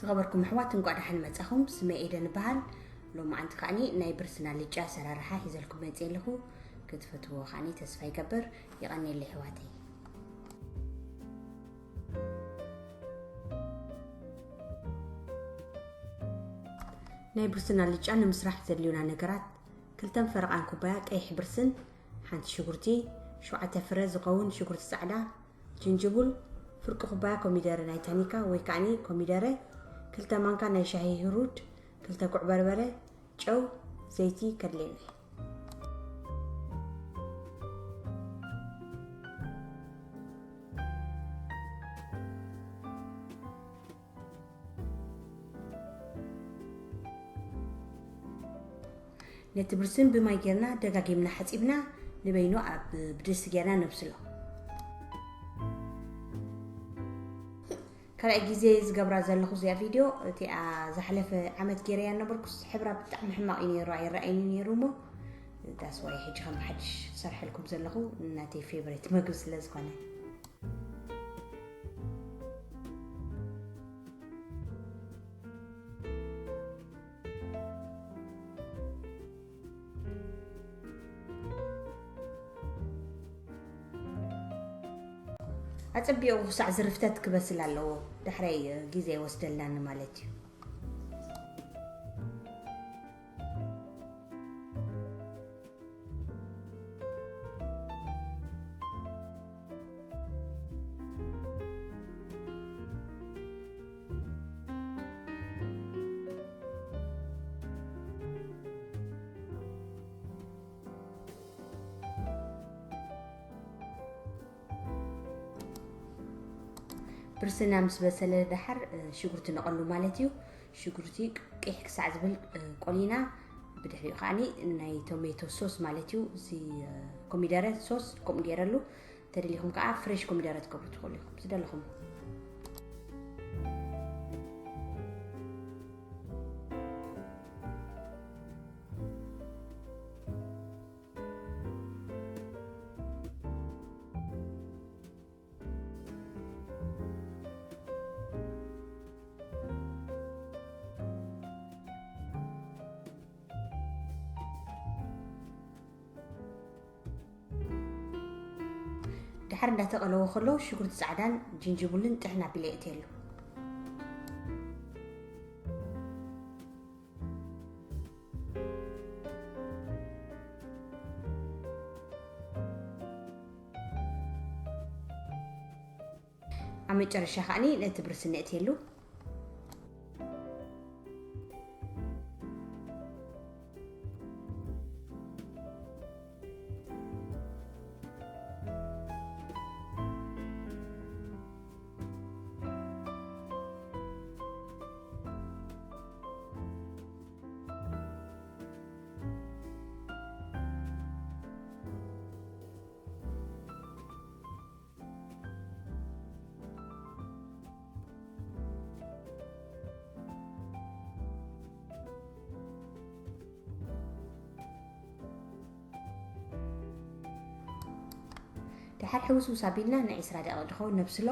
ዝኸበርኩም ኣሕዋት፣ እንቋዕ ደሓን መጻኹም። ስመይ ኤደን እበሃል። ሎማዓንቲ ከዓኒ ናይ ብርስን ኣልጫ ኣሰራርሓ ሒዘልኩም መጽየ ኣለኹ። ክትፈትዎ ከዓኒ ተስፋ ይገብር። የቐንየለይ ኣሕዋተይ። ናይ ብርስን ኣልጫ ንምስራሕ ዘድልዩና ነገራት፣ ክልተን ፈረቓን ኩባያ ቀይሕ ብርስን፣ ሓንቲ ሽጉርቲ፣ ሸውዓተ ፍረ ዝኸውን ሽጉርቲ ጻዕዳ፣ ጅንጅቡል፣ ፍርቂ ኩባያ ኮሚደረ ናይ ታኒካ ወይ ከዓኒ ኮሚደረ፣ ክልተ ማንካ ናይ ሻሂ ህሩድ፣ ክልተ ጉዕ በርበረ፣ ጨው፣ ዘይቲ ከድልየና እዩ። ነቲ ብርስን ብማይ ጌርና ደጋጊምና ሓጺብና ንበይኑ ኣብ ብድስቲ ጌርና ነብስሎ። ካልኣይ ግዜ ዝገብራ ዘለኹ እዚኣ ቪድዮ፣ እቲኣ ዝሓለፈ ዓመት ጌረያ ነበርኩስ ሕብራ ብጣዕሚ ሕማቕ እዩ ነይሩ፣ ኣይረኣይን እዩ ነይሩ እሞ that's why ሕጂ ከም ብሓድሽ ክሰርሐልኩም ዘለኹ ናተይ ፌቨሬት መግቢ ስለ ዝኾነ። ኣጸቢቑ ክሳዕ ዝርፍተት ክበስል ኣለዎ። ዳሕራይ ግዜ ይወስደልና ማለት እዩ። ብርስና ምስ በሰለ ደሓር፣ እ፣ ሽጉርቲ ነቐሉ ማለት እዩ። ሽጉርቲ ቂሕ ክሳዕ ዝብል፣ እ፣ ቆሊና፣ ብድሕሪኡ ከዓኒ ናይ ቶሜቶ ሶስ ማለት እዩ። እዚ፣ እ፣ ኮሚደረ ሶስ ከምኡ ገይረሉ። ተደሊኹም ከዓ ፍሬሽ ኮሚደረ ትገብሩ ትኽእሉ ኢኹም፣ ዝደለኹም። ድሓር እንዳተቐለወ ከሎ ሽጉርቲ ጻዕዳን ጅንጅብልን ጥሕን ኣቢለ የእትየሉ። ኣብ መጨረሻ ከዓኒ ነቲ ብርስን ነእትየሉ። ድሓር ሕውስውስ ኣቢልና ንዒስራ ደቂቕ ድኸውን ነብስሎ።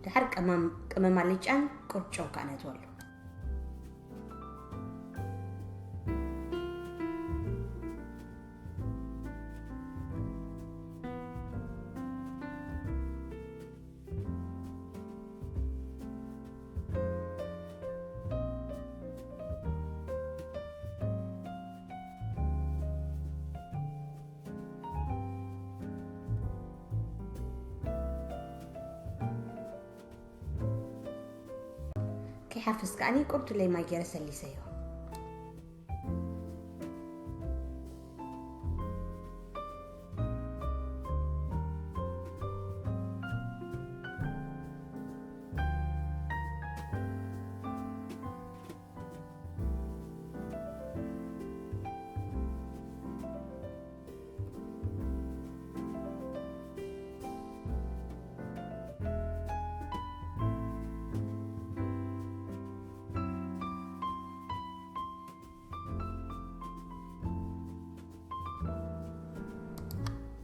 ድሓር ቀመም-፣ ቀመም ኣልጫን ቁሩብ ጨው ከኣ ነእትወሉ። ከይሓፍስ ከኣኒ ቁርቱለይ ማይ ገይረ ሰሊሰዮ።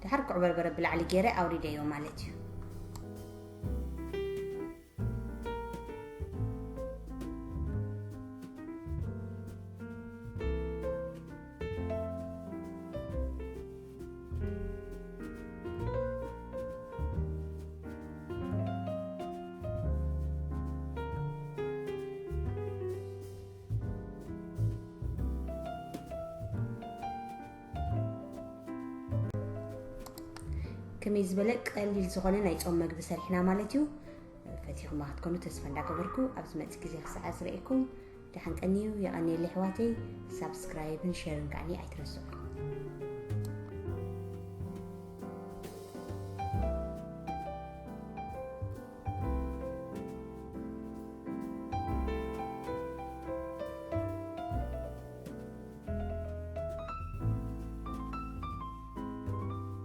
ድሓር ኩዕ በርበረ ብላዕሊ ገይረ ኣውሪደዮ ማለት እዩ። ከመይ ዝበለ ቀሊል ዝኾነ ናይ ጾም መግቢ ሰሪሕና ማለት እዩ። ፈቲኹማ ክትኮኑ ተስፋ እንዳገበርኩ፣ ኣብ ዝመጽእ ግዜ ክሳዕ ዝርእየኩም ደሓን ቀንዩ። የቐንየለይ ኣሕዋተይ። ሳብስክራይብን ሸርን ከዓኒ ኣይትረስዑ።